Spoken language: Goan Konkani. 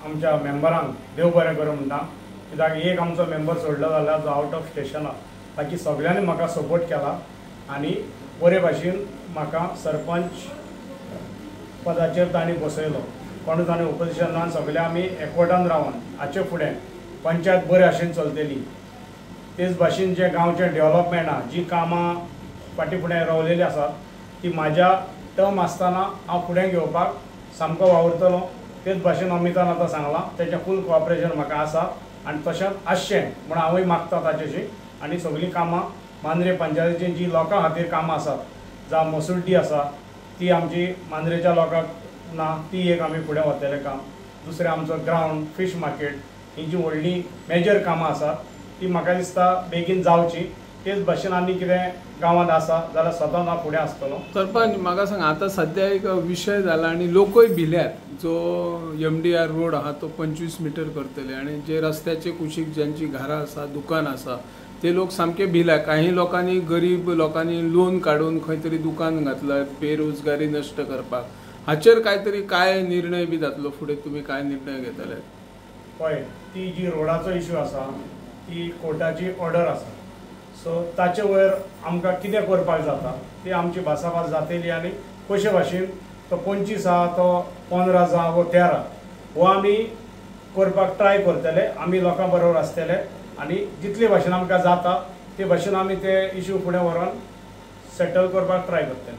आमच्या मेंबरांक देव बरें करूं म्हणटा, कित्याक एक आमचो मेंबर सोडलो जाल्यार जो आवट ऑफ स्टेशन आहा, बाकी सगळ्यांनी म्हाका सपोर्ट केला आनी बरे भाशेन म्हाका सरपंच पदाचेर तांणी बसयलो. कोणूच आनी ओपोजिशन ना, सगळे आमी एकवटान रावन हाचे फुडें पंचायत बरे भाशेन चलतली. तेच भाशेन जें गांवचें डेवलपमेंट आहा, जी कामां फाटीं फुडें रावलेलीं आसात ती म्हाज्या टर्म आसतना हांव फुडें घेवपाक सामको वावुरतलो. तेच भाशेन अमितान आतां सांगलां तेचें फूल कोऑपरेशन म्हाका आसा आनी तशेंच आसचें म्हूण हांवूय मागता ताचेशी. आनी सगळीं कामां मांद्रे पंचायतीचीं जीं लोकां खातीर कामां आसात, जावं मसुड्डी आसा ती आमची मांद्रेच्या लोकांक ना, ती एक आमी फुडें व्हरतले काम. दुसरें आमचो ग्रावंड, फीश मार्केट, ही जी व्हडलीं मेजर कामां आसात ती म्हाका दिसता बेगीन जावची. तेच भाशेन आनी कितें गांवांत आसा जाल्यार स्वताच हांव फुडें आसतलो. सरपंच म्हाका सांग, आतां सद्या एक विशय जाला आनी लोकूय भिल्यात, जो MDR road आहा तो 25 मिटर करतले आनी जे रस्त्याचे कुशीक ज्यांची घरां आसा, दुकान आसा, ते लोक सामके भिल्या. काही लोकांनी, गरीब लोकांनी लोन काडून खंय तरी दुकान घातलां बेरोजगारी नश्ट करपाक. हाचेर काय तरी काय निर्णय बी जातलो फुडें, तुमी काय निर्णय घेतले? पळय, ती जी रोडाचो इश्यू आसा ती कोर्टाची ऑर्डर आसा, सो ताचे वयर आमकां कितें करपाक जाता ती आमची भासाभास जातली आनी कशे भाशेन तो 25 आहा तो 15 जावं वो 13 हो आमी करपाक ट्राय करतले. आमी लोकां बरोबर आसतले आनी जितले भाशेन आमकां जाता ते भाशेन आमी ते इश्यू फुडें व्हरोन सेटल करपाक ट्राय करतले.